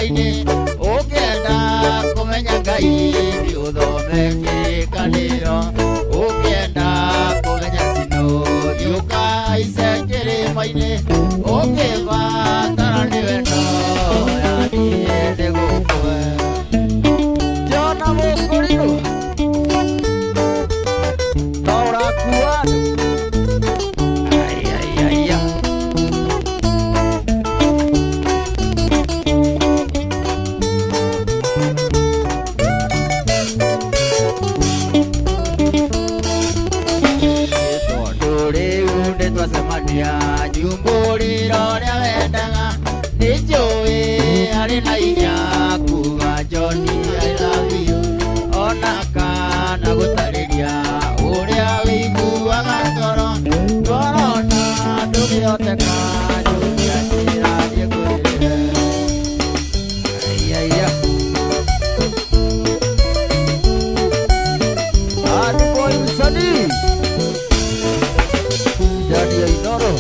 Kĩrĩma-inĩ ũkĩenda kũmenya Ngai thiĩ ũthome kĩrĩkanĩro ũkĩenda kũmenya Sino thiĩ ũkahaice kĩrĩma-inĩ ũkĩbatara nĩ wendo ya niĩ nĩgũkũhe Jona mũkũrinũ no ũrakua andũ. Ai, ai, ai, ai. Tondũ rĩu nĩtwacemania nyumbũrĩro ũrĩa wendaga nĩnjũĩ harĩ na hinya kuga Johnny I love you ona kana gũtarĩria ũrĩa wĩiguaga ngoro ngorona ndũngĩhoteka njũria njĩra thiĩ ngwĩrĩre. Ai, ai, ai. Hard boy msanii ndani ya Inoro.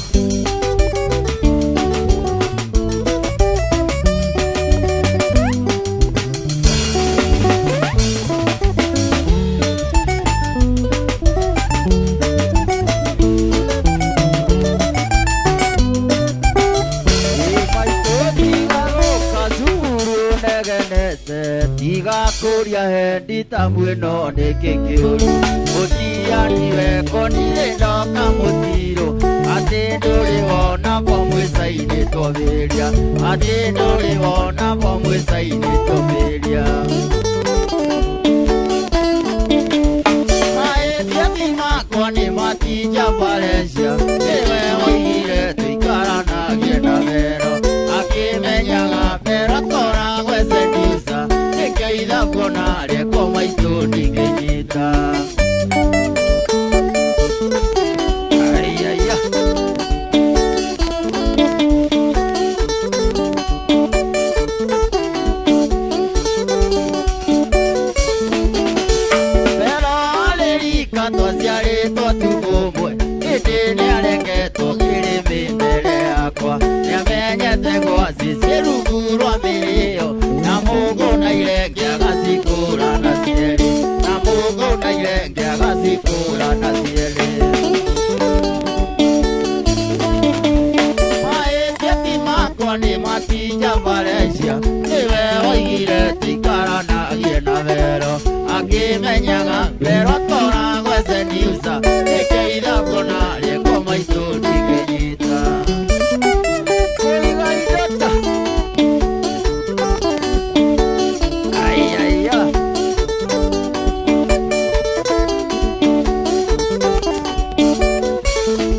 Tiga kũria hendi ta mwĩno nĩkĩ kĩũru mũtianiwe konire ndoka mũtirũ atĩ ndũrĩ wona bo mwĩcainĩ twambĩrĩria atĩ ndũrĩ wona bo mwĩcainĩ twambĩrĩria mahĩtia makwa nĩ matija Valencia nĩwe woigire tũikaranagie na Vero akĩmenyaga Vero akoragwo sedusa nĩkĩo ithabu ona rĩekwo maitũ ndingĩnyita. Ai, ai, ai. Vero arĩrika twaciarĩtwo tukũ ũmwe ĩndĩ nĩareketwo kĩrĩmĩ mbere yakwa nĩamenyete gwaci ciĩ rungu rwa mĩrĩo na mũgũnda irenge agacikũra na cierĩ na mũgũnda irenge agacikũra na cierĩ. Mahĩtia ti makwa nĩ matija Valencia nĩwe woigire tũikaranagie na Vero akĩmenyaga Vero akoragwo sedusa nĩkĩo ithabu ona rĩekwo maitũ ndingĩnyita. Kũiga indo ta Ai, ai, ai.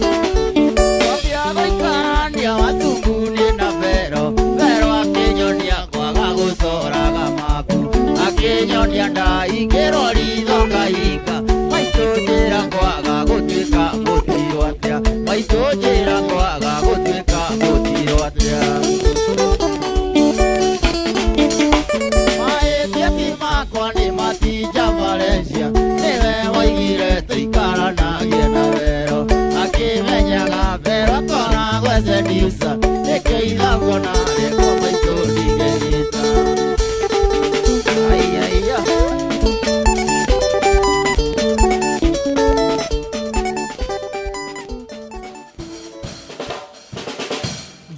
Twambia gũikarania wacungu-inĩ na Vero Vero akĩnyonia kwaga gũcoraga mabu akĩnyonia ndaingĩrwo ritho ngahinga maitũ njĩra kwaga gũtuĩka mũtirũ atĩa maitũ njĩra kwaga gũtuĩka mũtirũ atĩa. Mahĩtia ti makwa nĩ matija Valencia nĩwe woigire tũikaranagie na Vero akĩmenyaga Vero akoragwo sedusa nĩkĩo ithabu ona rĩekwo maitũ ndingĩnyita. Ai, ai, ai.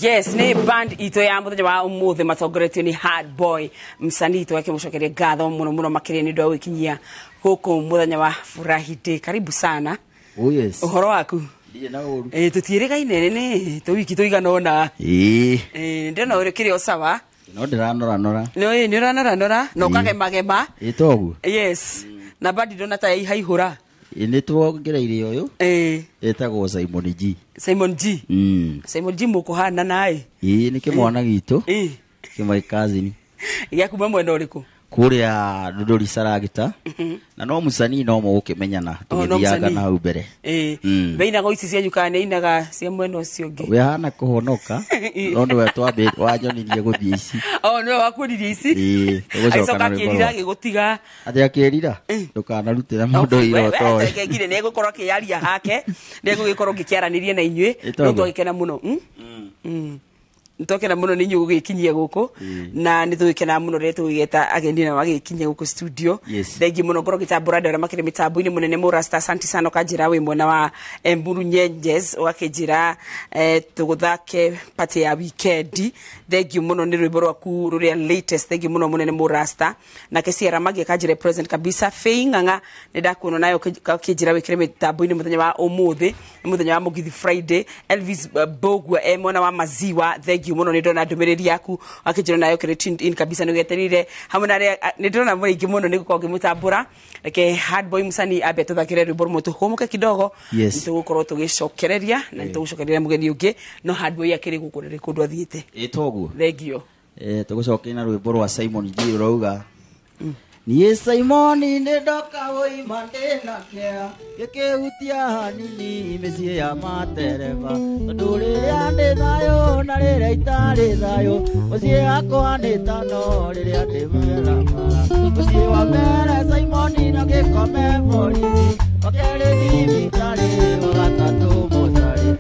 Yes, nĩ band itũ ya mũthenya wa ũmũthĩ matongoretio nĩ Hard Boy msanii twakĩmũcokeria ngatho mũno mũno makĩria nĩ ũndũ wa gwĩkinyia gũkũ mũthenya wa Furahi Day. Karibu sana. Oh yes. Ũhoro waku? Ndirĩ na ũru. Tũtiĩrĩgaine nĩ tũwiki tũigana ũna. Ĩĩ. Ndĩrona ũrĩ kĩrĩ o sawa. No ndĩranoranora. No ĩĩ nĩ ũranoranora na ũkagemagema. Ĩĩ toguo. Yes. Na bandi ndona ta yaihaihũra. Ĩĩ nĩ tuongereire ũyũ. Ĩĩ. Ĩtagwo Simon G. Simon G. Simon G mũkũhana naĩ. Ĩĩ nĩ kĩmwana gitũ. Ĩĩ. Kĩ my cousin. Gĩa kuma mwena ũrĩkũ? Kũrĩa Ndũndũri Saragita. Na no mũcanii no mũgũkĩmenyana Oh, no tũgĩthiaga mũcanii. na hau mbere. Ĩĩ. Weinaga ici cianyu kana nĩainaga cia mwena ũcio ũngĩ? We hana kũhonoka no nĩwe wanyonirie gũthiĩ ici. Oh, nĩwe wakuonirie ici? Ĩĩ, tũgũcoka Agĩcoka na rwĩmbo akĩrira rwa- agĩgũtiga. Atĩ akĩrira? Ndũkanarutĩre mũndũ ũira ũtoĩ. Reke ngire nĩ egũkorwo akĩaria hake nĩ egũgĩkorwo ngĩkĩaranĩria na inyuĩ Ĩĩ, no toguo. twagĩkena mũno. Nitokena muno ni inyuĩ gũgĩkinyia gũkũ, na nĩ tũgĩkenaga mũno rĩrĩa tũgĩgeta ageni na magĩkinyia gũkũ studio. Thengiũ mũno ngorwo ngĩtambũra andũ arĩa makĩrĩ mĩtambo-inĩ mũnene Mũrasta, asante sana, ũkanjĩra wĩ mwena wa Mburu Nyenjes, ũgakĩnjĩra tũgũthake party ya weekend. Thengiũ mũno nĩ rwĩmbo rwaku rũrĩa latest. Thengiũ mũno mũnene Mũrasta. Nake Ciara Magi akanjĩra present kabisa. Fei Ng'ang'a nĩ ndakuona nayo ũkĩnjĩra wĩkĩre mĩtambo-inĩ mũthenya wa ũmũthĩ, nĩ mũthenya wa Mũgithi Friday. Elvis Mbogua e mwena wa Maziwa, thengiũ mũno nĩ ndona ndũmĩrĩri yaku, akĩnjĩra nayo kĩrĩ tuned in kabisa, nĩ wetereire hamwe na arĩa nĩ ndĩrona mũrĩ aingĩ mũno nĩ gũkorwo ngĩmũtambũra. Reke Hardboy Musani ambe tũthakĩre rwĩmbo rũmwe tũhũmũke kidogo. Nĩ tũgũkorwo tũgĩcokereria na nĩ tũgũcokereria mũgeni ũngĩ, no Hardboy akĩrĩ gũkũ rĩrĩ kũndũ athiĩte. Ĩ toguo. Thengiũ. Tũgũcokia na rwĩmbo rwa Simon G rũrauga, niĩ Simon nĩ ndoka ũima ndĩna kĩa gĩkĩhutia hanini mĩciĩ ya matereba, tondũ rĩrĩa ndĩ thayũ na rĩrĩa itarĩ thayũ, mũciĩ wakwa nĩ tano rĩrĩa ndĩ barabara. Mũciĩ wa mbere Simon no gĩkome borithi, wa kerĩ thibitarĩ, wa gatatũ mocarĩ.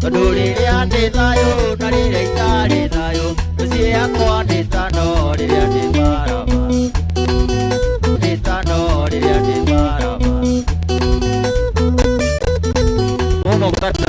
Tondũ rĩrĩa ndĩ thayũ na rĩrĩa itarĩ thayũ, mĩciĩ yakwa nĩ tano rĩrĩa ndĩ barabara, nĩ tano rĩrĩa ndĩ barabara. Momo kata.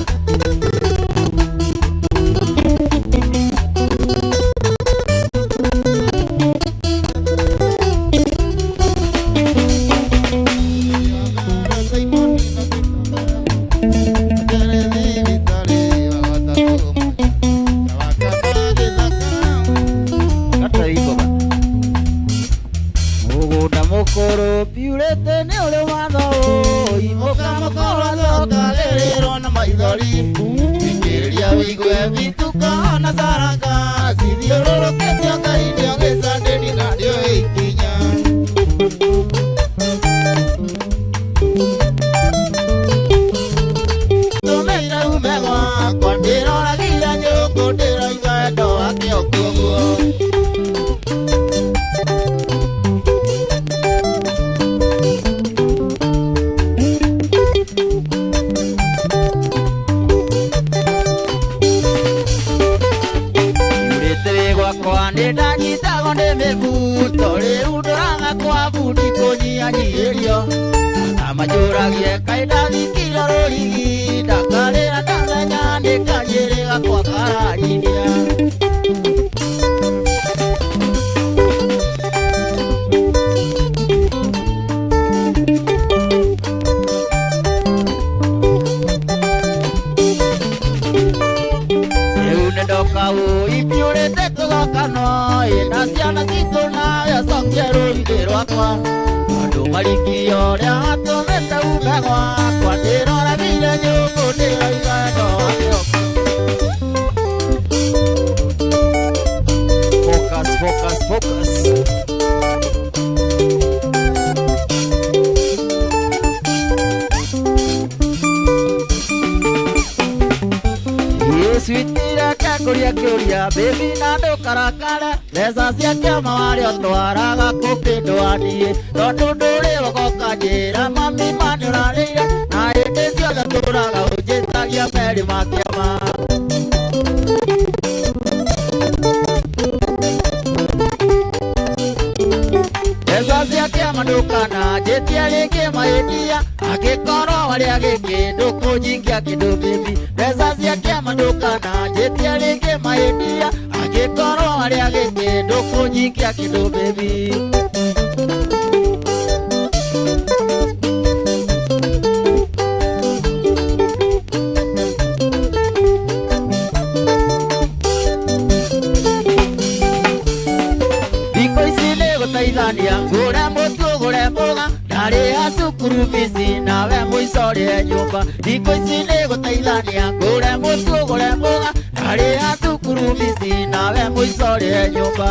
Ndarĩha cukuru bici nawe mũico ũrĩhe nyũmba. Thikũ ici nĩ gũteithania ngũre mũtu ũgũre mboga. Ndarĩha cukuru bici nawe mũico ũrĩhe nyũmba.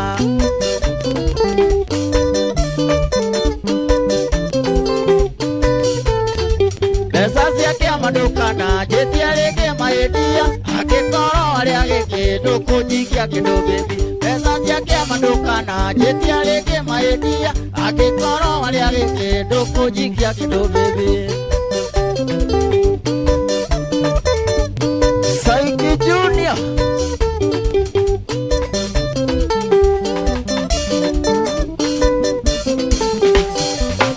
Mbeca cia kĩama ndũkana njĩtie rĩngĩ mahĩtia. Angĩkorwo arĩa gĩkĩ ndũkũnjikia kĩndũ baby. Mbeca cia kĩama ndũkana njĩtie rĩngĩ mahĩtia. Angĩkorwo arĩa gĩkĩ ndũkũnjikia kĩndũ baby. Saiki Junior.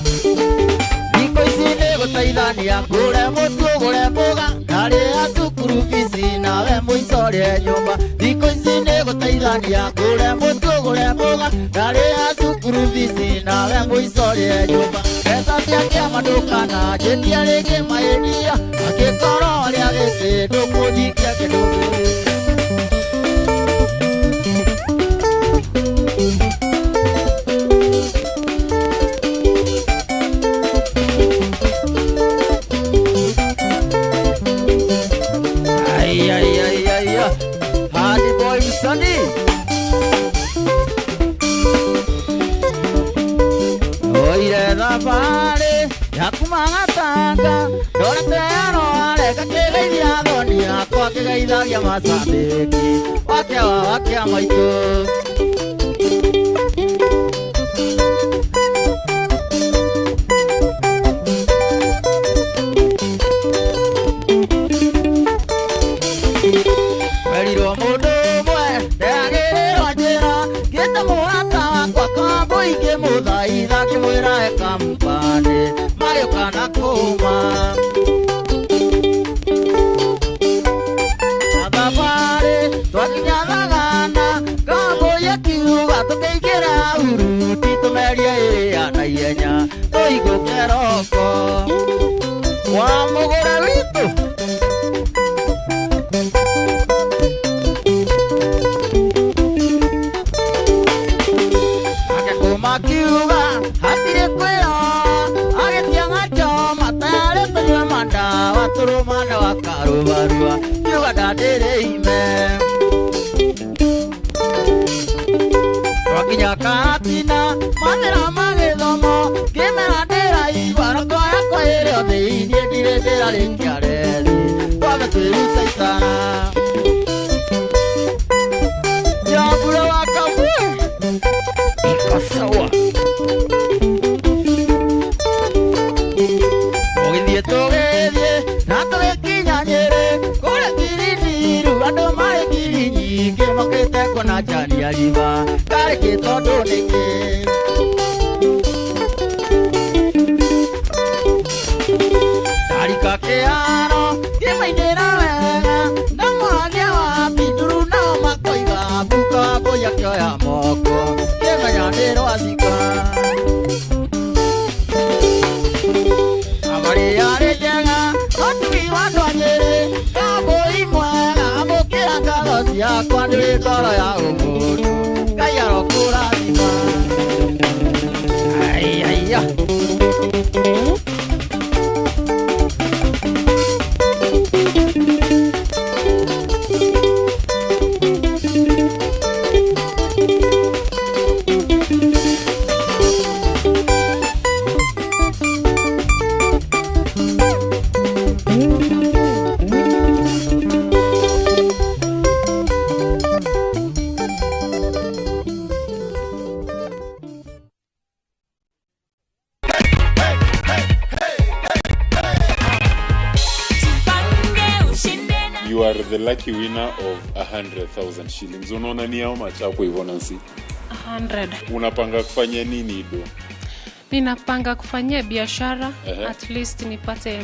Thikũ ici nĩ gũteithania ngũre mũtu ũgũre mboga. Ndarĩha cukuru bici nawe mũico ũrĩhe nyũmba. Thikũ ici nĩ gũteithania ngũre mũtu ũgũre mboga. Ndarĩha cukuru bici nawe mũico ũrĩhe nyũmba. Mbeca cia kĩama ndũkana njĩtie rĩngĩ mahĩtia. Angĩkorwo arĩa gĩkĩ ndũkũnjikia kĩndũ baby. Ai, ai, ai, ai, ai. Hadi boy msanii. Oire thabarĩ ya kuma Gatanga ndorete Rware ngakĩgeithia athoni akwa ngĩgeithagia macambĩki wake wa wake maitũ. Werirwo mũndũ ũmwe ndeagĩrĩrwo njĩra ngĩte mũrata wakwa kambũi ngĩmũthaitha ngĩmwĩra ekampani magĩũka na kũma. Na thabarĩ twakinya Thagana kambũi ĩkiuga tũkĩingĩra uruti tũmerie ĩrĩa na ihenya tũhingũke roko wa mũgũre witũ. Makiuga hatirĩ kwĩra agĩtia ngachoma tayarĩ tũnyue mandawa tũrũmane wa karũbarua kiuga ndandĩrĩ ime. Twakinya Karatina mathĩra magĩthomo ngĩmera ndĩraigua roko yakwa ĩrĩ o thĩiniĩ ndirĩ ndĩrarĩkia rethi twambe twĩrute itara. Nyambura wa Kabwe iko sawa. Tũgĩthiĩ tũgĩthiĩ na tũgĩkinya Nyĩrĩ kũrĩa Kirindiru andũ marĩ ngiri nyingĩ mokĩte kuona Njani ya Riba karĩ kĩ tondũ nĩkĩ. Ndarika kĩharo ngĩmainĩra wega na mwagia wa Pinduru nao makoiga mbuka mbũi akĩoya moko ngĩmenya nĩ rwacika. Thabarĩ yarĩ njega no tugi wa andũ a Nyĩrĩ kambũi mwega amũkĩra ngatho ciakwa nĩ ngoro ya ũmũndũ Ngai arokũrathima. Ai, ai, ai. You are the lucky winner of 100,000 shillings. Unaona ni how much hapo hivyo Nancy? 100. Unapanga kufanya nini do? Ninapanga kufanyia biashara. At least nipate.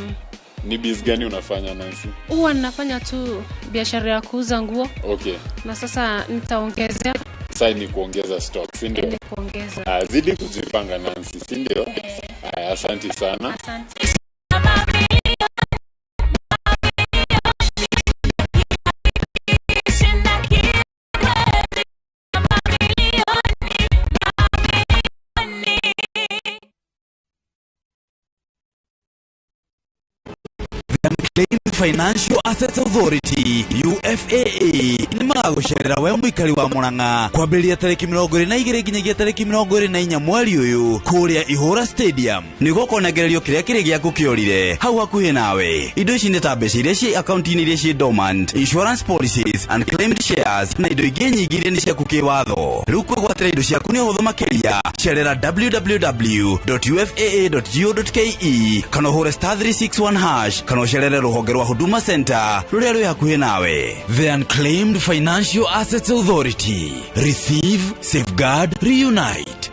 Ni biz gani unafanya Nancy? Huwa ninafanya tu biashara ya kuuza nguo. Okay. Na sasa nitaongezea. Sasa ni kuongeza stock, si ndio? Ni kuongeza. Zidi kujipanga Nancy, si ndio? Asante sana. Asante. Financial Assets Authority UFAA nĩ magagũcerera we mũikari wa Murang'a kwambĩrĩria tarĩki 22 nginyagia tarĩki 24 mweri ũyũ kũrĩa Ihũra Stadium nĩguo kũnengererio kĩrĩa kĩrĩ gĩaku kĩorire hau hakuhĩ nawe. Indo ici nĩ ta mbeca iria ciĩ akaunti-inĩ iria ciĩ dormant, insurance policies, unclaimed shares na indo ingĩ nyingĩ iria nĩ ciaku kĩwatho. Rĩu kwĩgwatĩra indo ciaku nĩ ũhũthũ makĩria. Cerera www.ufaa.go.ke kana ũhũre *361# kana ũcerere rũhonge rwa Huduma Center rũrĩa rwĩ hakuhĩ nawe. The Unclaimed Financial Assets Authority. Receive, safeguard, reunite.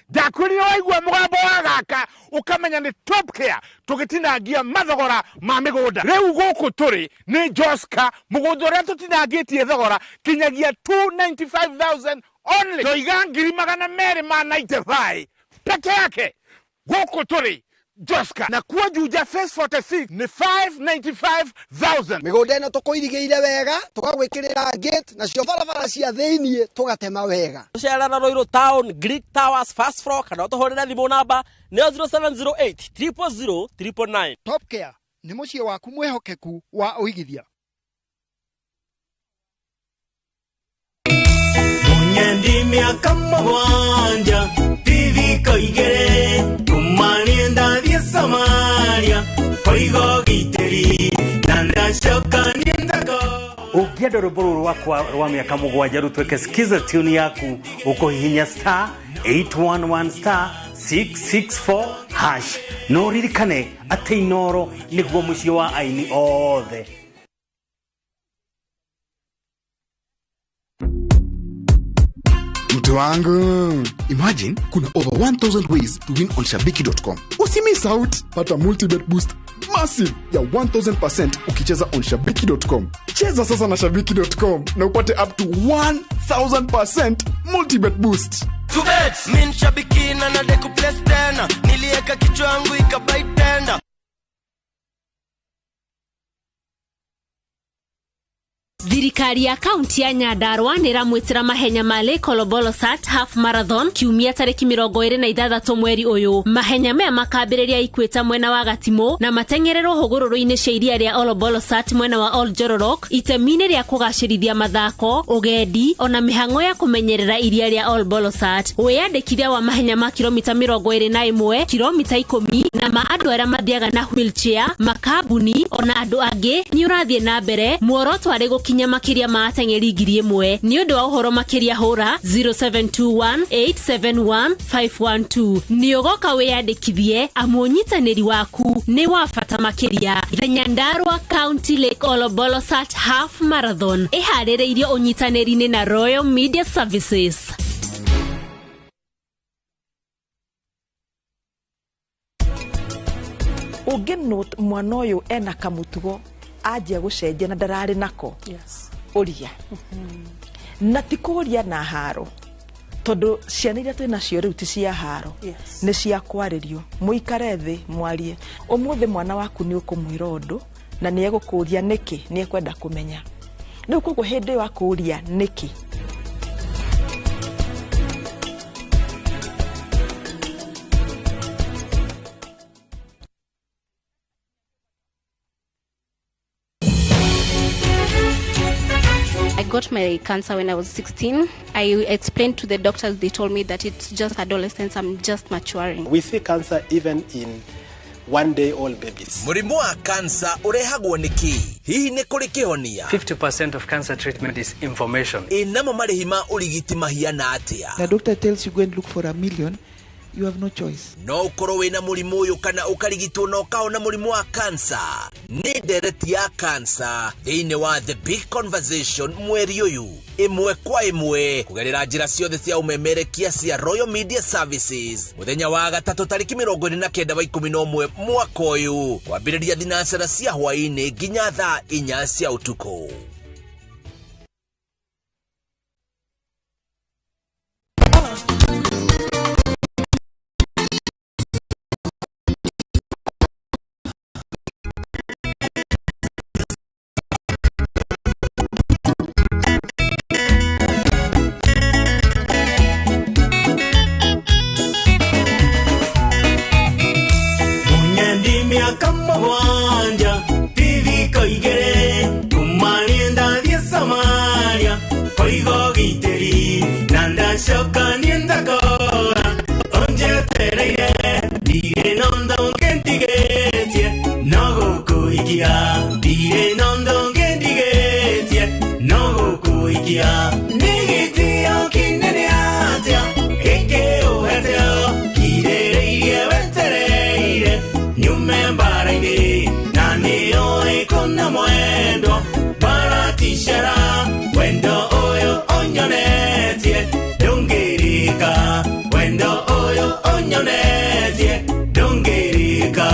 Ndakwĩrire waigua mũgambo wa gaka ũkamenya nĩ Top Care tũgĩtinangia mathogora ma mĩgũnda. Rĩu gũkũ tũrĩ nĩ Joska, mũgũnda ũrĩa tũtinangĩtie thogora kinyagia 295,000 only. Ndoiga ngiri magana merĩ ma 95 peke yake. Gũkũ tũrĩ Joska na kuo Juja Phase 46 nĩ 595,000. Mĩgũnda ĩno tũkũirigĩire wega, tũgagwĩkĩrĩra gate nacio barabara cia thĩiniĩ tũgatema wega. Tũcerera Ruiru Town, Greek Towers, first floor, kana ũtũhũrĩre thimũ namba nĩyo 0708 000 999. Top Care nĩ mũciĩ waku mwĩhokeku wa ũigithia. Munyendi mĩaka 7 tithiko igĩrĩ kuma niĩ ndathiĩ Somalia kũiga ũgitĩri na ndacoka niĩ ndako. Ũngĩenda rwĩmbo rũrũ rwakwa rwa mĩaka 7 rũtuĩke skiza tune yaku ũkũhihinya *811 *664# no ũririkane atĩ Inoro nĩguo mũciĩ wa aini othe. Mtu wangu, imagine kuna over 1000 ways to win on shabiki.com. Usimiss out, pata multibet boost massive ya 1000% ukicheza on shabiki.com. Cheza sasa na shabiki.com na upate up to 1000% multibet boost. Min shabiki na nadeku place tena, nilieka kichwa yangu ikabai tena. Thirikari ya kaunti ya Nyandarua nĩramwĩtĩra mahenya ma Lake Olobolosat Half Marathon kiumia tarĩki 26 mweri ũyũ. Mahenya maya makambĩrĩria Ikwĩta mwena wa Gatimũ na mateng'ererwo hũgũrũrũ-inĩ cia iria rĩa Olobolosat mwena wa Oljororok itemi-inĩ rĩa kũgacĩrithia mathako, ũgendi ona mĩhang'o ya kũmenyerera iria rĩa Olobolosat. Wĩyandĩkithia wa mahenya ma kilomita 21, kilomita 10 na ma andũ arĩa mathiaga na wheelchair, makambuni ona andũ angĩ nĩ ũrathiĩ na mbere. Muoroto arĩ gũkinya makĩria ma ateng'eri 1000. Nĩ ũndũ wa ũhoro makĩria hũra 0721871512. Nĩ ũgoka wĩyandĩkithie amu ũnyitanĩri waku nĩ wa bata makĩria. The Nyandarua County Lake Olobolosat Half Marathon ĩharĩrĩirio ũnyitanĩri-inĩ na Royal Media Services. Ũngĩnote mwana ũyũ ena kamũtugo anjia gũcenjia na ndararĩ nako. Yes. Ũria. Na ti kũria na haro tondũ ciana iria twĩ nacio rĩu ti cia haro. Yes. Nĩ cia kwarĩrio. Mũikare thĩ mwarie. Ũmũthĩ mwana waku nĩ ũkũmwĩra ũndũ na nĩ egũkũria nĩkĩ, nĩ ekwenda kũmenya. Rĩu koguo hĩndĩ ĩyo akũria nĩkĩ. I got my cancer when I was 16. I explained to the doctors, they told me that it's just adolescence, I'm just maturing. We see cancer even in one-day-old babies. Mũrimũ wa kansa ũrehagwo nĩ kĩ? Hihi nĩ kũrĩ kĩhonia? 50% of cancer treatment is information. Ĩ namo marĩhi ma ũrigiti mahiana atĩa? The doctor tells you go and look for $1 million, you have no choice. No ũkorwo wĩna mũrimũ ũyũ kana ũkarigitwo na ũkahona mũrimũ wa kansa. Nĩ ndereti ya kansa thĩinĩ wa The Big Conversation mweri ũyũ ĩmwe kwa ĩmwe kũgerera njĩra ciothe cia ũmemerekia cia Royal Media Services mũthenya wa gatatũ tarĩki 29 wa 11 mwaka ũyũ kwambĩrĩria thinacara cia hwaĩ-inĩ nginya thaa 4 cia ũtukũ. Mũgwanja tithiko igĩrĩ kuma niĩ ndathiĩ Somalia kũiga ũgitĩri na ndacoka niĩ ndakora ũnjetereire ndirĩ na ũndũ ũngĩ ndigĩtie no gũkũhikia ndirĩ na ũndũ ũngĩ ndigĩtie no gũkũhikia nĩ gĩtĩo kĩnene atĩa gĩkĩ ũhete kirĩrĩirie wetereire nyume mbara-inĩ na nĩũĩ kũna mwendwa mbaratishera wendo ũyũ ũnyonetie ndũngĩrĩka wendo ũyũ ũnyonetie ndũngĩrĩka.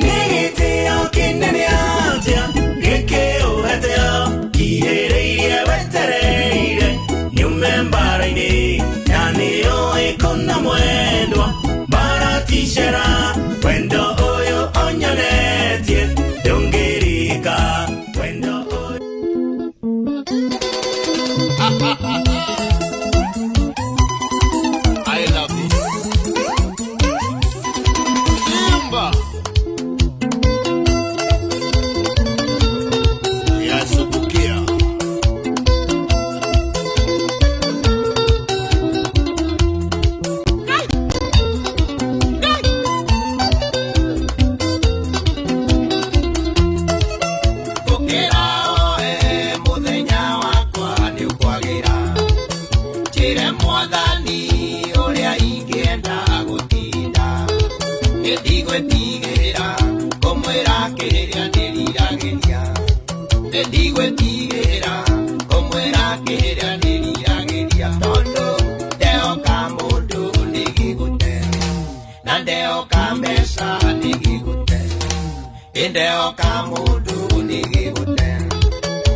Nĩ gĩtĩo kĩnene atĩa gĩkĩ ũhete kirĩrĩirie wetereire nyume mbara-inĩ na nĩũĩ kũna mwendwa mbaratishera wendo ũyũ ũnyonetie ndũngĩrĩka wendo ũyũ. I love this. Simba. Yasubukia. Ũkĩra oe mũthenya wakwa nĩ ũkwagĩra njĩre mwathani ũrĩa ingĩenda gũtinda nĩndigwĩtigĩra kũmwĩra kĩrĩa ndĩriragĩria nĩndigwĩtigĩra kũmwĩra kĩrĩa ndĩriragĩria tondũ ndehoka mũndũ nĩgĩgũte na ndehoka mbeca nĩgĩgũte ndehoka mũndũ nĩgĩgũte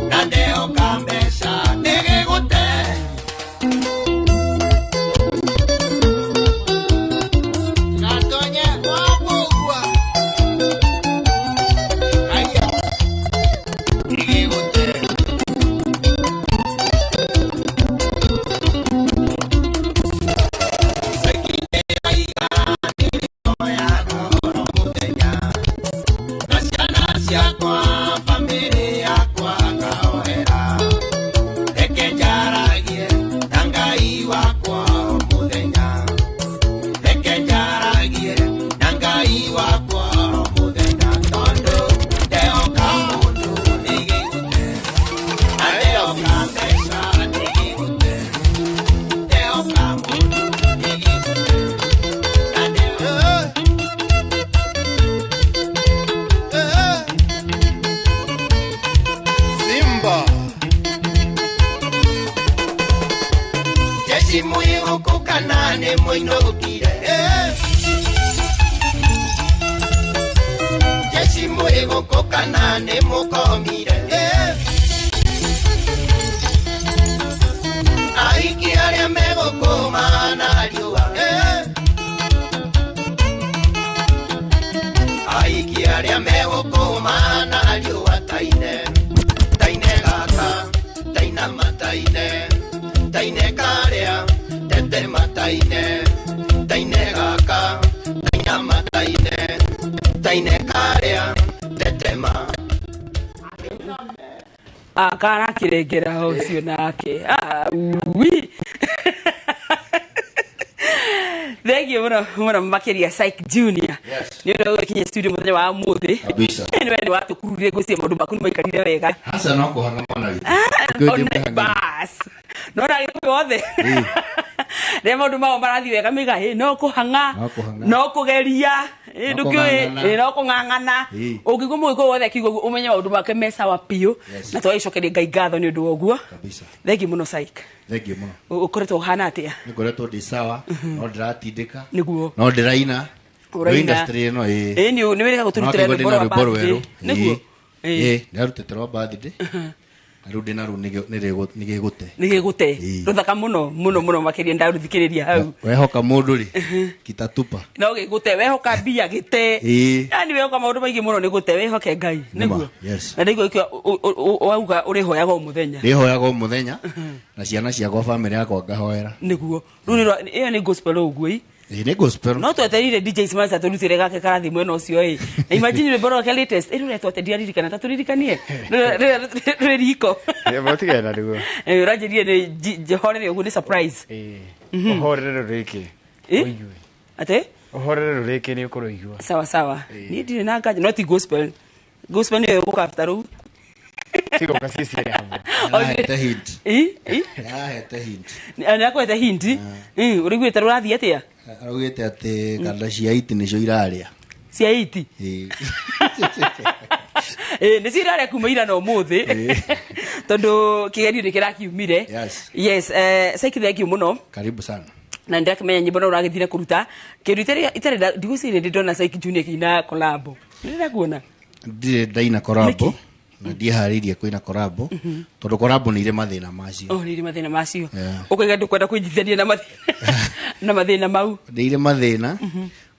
na ndehoka mbeca nĩgĩgũte. Gatonye wa Aya nĩgĩgũte. Ciakwa bamĩrĩ yakwa ngahoera reke njaragie na Ngai wakwa o mũthenya reke njaragie na Ngai wakwa o mũthenya tondũ ndehoka mũndũ nĩgĩgũte na ndehoka mbeca nĩgĩgũte ndehoka mũndũ nĩgĩgũte na ndehoka. Simba. Jeshi mwĩgũkũ kana nĩ mũinũkire Jeshi mwĩgũkũ kana nĩ mũkomire Aiki arĩa megũkũma na riũa Aiki arĩa megũkũma na riũa taine taine gaka taina mataine taine karia tete mataine taine gaka taina mataine taine karia tete ma. Akarakirengera ũcio nake ui. Thank you mũno mũno makĩria Syke Junior. Nĩ ũndũ wa gũkinya studio mũthenya wa ũmũthĩ. Kabisa. Nĩ we watũkururire ngwĩciria maũndũ maku nĩ maikarire wega. Hasa no kũhang'a mwana witũ. Bas. No na gĩkũyũ othe. Rĩrĩa maũndũ mao marathiĩ wega maiga hĩ no kũhang'a No kũhang'a. no kũgeria. Ndũkĩũĩ no kũng'ang'ana. Ũngĩigua mũgĩkũyũ wothe akiuga ũguo ũmenye maũndũ make me sawa biũ. Na twagĩcokeria Ngai ngatho nĩ ũndũ wa ũguo. Kabisa. Thengiũ mũno Syke. Thengiũ mũno. Ũkoretwo ũhana atĩa? Nĩngoretwo ndĩ sawa, no ndĩratindĩka. Nĩguo. No ndĩraina. Ũraina. Industry ĩno ĩĩ. Ĩĩ nĩ wĩrĩga gũtũrutĩra rwĩmbo rwĩmbo rwa rwerũ. Nĩguo. Ĩĩ, ndĩrarutĩte rwa birthday. Na rĩu ndĩna rũu nĩ gĩgũte. Nĩ gĩgũte. Rũthaka mũno mũno mũno makĩria ndarũthikĩrĩria hau. Wehoka mũndũ rĩ, kitatupa. No gĩgũte, wehoka mbia gĩte. Yaani wehoka maũndũ maingĩ mũno nĩ gũte, wĩhoke Ngai. Nĩguo. Yes. Na ndĩguo ikĩo wauga ũrĩhoyaga o mũthenya. Ndĩhoyaga o mũthenya na ciana ciakwa bamĩrĩ yakwa ngahoera. Nĩguo. Rĩu ĩyo nĩ gospel ũguo ĩ. Ĩĩ nĩ gospel. No twetereire DJ Smarta tũrutĩre gake karathi mwena ũcio ĩ. Na imagine rwĩmbo rwake latest ĩ rũretwo atĩa ndiaririkana ta tũririkanie. Rwĩ riko. Tigana na ruo. Ũranjĩrire nĩ njehorere ũguo nĩ surprise. Ũhorere rũrĩkĩ. Ũigue. Atĩ? Ũhorere rũrĩkĩ nĩ ũkũrũigua. Sawa sawa. Niĩ ndirĩ na nganja no ti gospel. Gospel nĩyo ĩgũka after rũu. Tigoka sisi hamwe. Arahete hint. Ĩ? Arahete hint. Nĩ akwete hint. Ũrĩiguĩte rũrathiĩ atĩa? Araugĩte atĩ kanda cia iti nĩcio irarĩa. Cia iti? Ĩĩ. Nĩcio irarĩa kuma ira na ũmũthĩ. Tondũ kĩgerio nĩ kĩrakiumire. Yes. Yes, Syke thank you mũno. Karibu sana. Na ndĩrakĩmenya nyĩmbo no ũragĩthire kũruta. Kĩndũ itarĩ ndigwĩciria ndĩ ndona Syke Junior akĩina collab. Nĩndĩrakuona. Ndirĩ ndaina collab. Na ndiĩharĩirie kũina collab tondũ collab nĩ irĩ mathĩna macio. Oh, nĩ irĩ mathĩna macio. Ũkauga ndũkwenda kwĩnyitithania na mathĩna mau. Nĩ irĩ mathĩna.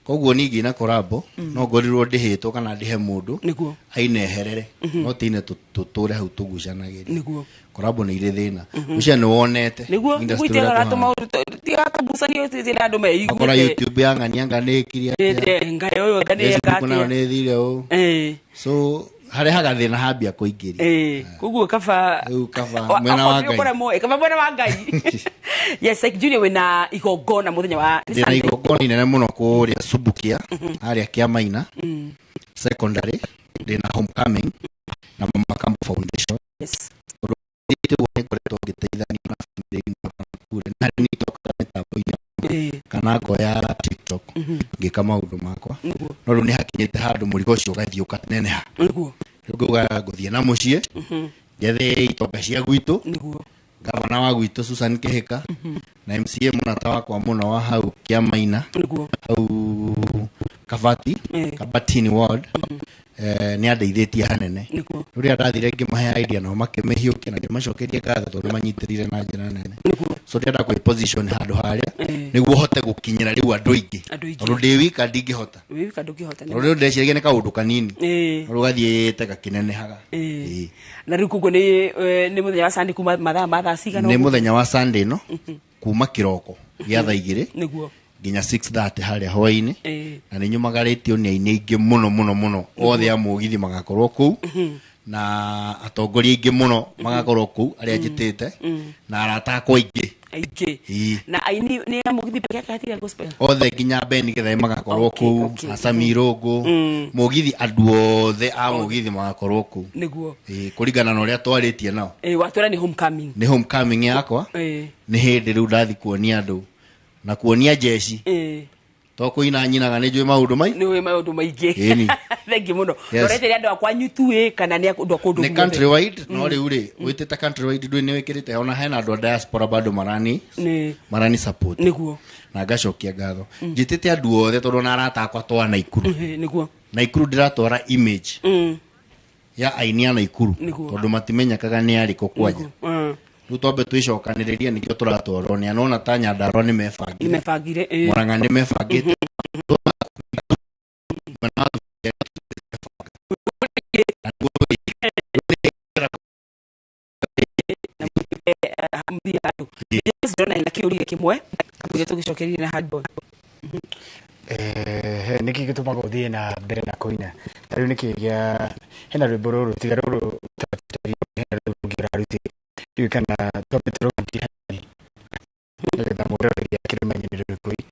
Koguo niĩ ngĩina collab no ngorirwo ndĩhĩtwo kana ndĩhe mũndũ nĩguo aineherere no tine tũtũre hau tũgucanagĩrie. Nĩguo. Collab nĩ irĩ thĩna. Ũcio nĩ wonete. Nĩguo nĩguo tigatũgucanio tĩna andũ meiguĩte. Ũkora YouTube ya ng'ania nga nĩ ĩkire atĩa. Ngai ũyũ nga nĩ eka atĩa. nayo nĩ ĩthire ũũ. So harehaga thĩna hambia kũingĩria. Koguo kaba rĩu kaba mwena wa Ngai. Kaba mwena wa Ngai. Yes, Syke Junior wĩna igongona mũthenya wa Ndĩna igongona inene mũno kũrĩa Subukia harĩa Kĩamaina Secondary. Ndĩna homecoming na Mama Kambo Foundation. Yes. Tondũ ũguo nĩngoretwo ngĩteithania na bamĩrĩ imwe kũrĩa na harĩa nĩndokaga mĩtambo-inĩ kana ngoya TikTok ngĩka maũndũ makwa. No rĩu nĩ hakinyĩte handũ mũrigo ũcio ũgathiĩ ũkaneneha. Nĩguo. Rĩu ngauga ngũthiĩ na mũciĩ njethe itonga cia gwitũ. Nĩguo. Gavana wa gwitũ Susan Kĩhĩka na MCA mũrata wakwa mũno wa hau Kĩamaina. Nĩguo. Hau Kabati, Kabatini ward. Nĩ andeithĩtie hanene. Nĩguo. Rĩrĩa ndathire ngĩmahe idea nao makĩmĩhiũkia na ngĩmacokeria ngatho tondũ manyitĩrĩire na njĩra nene. So ndĩrenda kwĩ position handũ harĩa nĩguo hote gũkinyĩra rĩu andũ aingĩ. Tondũ ndĩ wika ndingĩhota. Wĩ wika ndũngĩhota. Tondũ rĩu ndĩreciragia nĩ kaũndũ kanini. Rĩu gathiĩte gakĩnenehaga. Na rĩu koguo nĩ mũthenya wa Sunday kuma mathaa ma thaa cigana? Nĩ mũthenya wa Sunday no kuma kĩroko gĩa thaa 2 nĩguo nginya 6:30 harĩa hwaĩ-inĩ. Na nĩ nyumagarĩtio nĩ aini aingĩ mũno mũno mũno othe a mũgithi magakorwo kũu na atongoria aingĩ mũno magakorwo kũu arĩa njĩtĩte na arata akwa aingĩ. Na aini nĩ a mũgithi peke yake hatirĩ a gospel? Othe nginya Ben Githae magakorwo kũu, Asami Irũngũ, mũgithi andũ othe a mũgithi magakorwo kũu. Nĩguo. Kũringana na ũrĩa twarĩtie nao. Watwĩra nĩ homecoming. Nĩ homecoming yakwa. Nĩ hĩndĩ rĩu ndathi kuonia andũ na kuonia jeci. To kũina nyinaga nĩ njũĩ maũndũ mai? Nĩ ũĩ maũndũ maingĩ. Ĩni. Thengiũ mũno. Ũretere andũ a kwanyu tu ĩ kana nĩ andũ a kũndũ Nĩ guothe? country wide no rĩu rĩ wĩtĩte country wide ndũĩ nĩ wĩkĩrĩte ona hena andũ a diaspora bado marani support. Nĩguo. Na ngacokia ngatho. Njĩtĩte andũ othe tondũ ona arata akwa twa Naikuru. Nĩguo. Naikuru ndĩratwara image ya aini a Naikuru tondũ matimenyekaga nĩ arĩkũ kwanja. Rĩu twambe twĩcokanĩrĩrie nĩkĩo tũratwarwo nĩ anona ta Nyandarua nĩ mebangire. Nĩ mebangire. Murang'a nĩ mebangĩte. Ndĩrona ena kĩũria kĩmwe kamũira tũgĩcokererie na hardball. Nĩkĩ gĩtũmaga ũthiĩ na mbere na kũina? Ta rĩu nĩkĩ gĩa hena rwĩmbo rũrũ tiga rũrũ hena rũrũ rũngĩ ũrarutire ndiũĩ kana twambe tũrũhutie hanini nĩgetha mũroreri akĩrũmenye nĩ rũrĩkũ.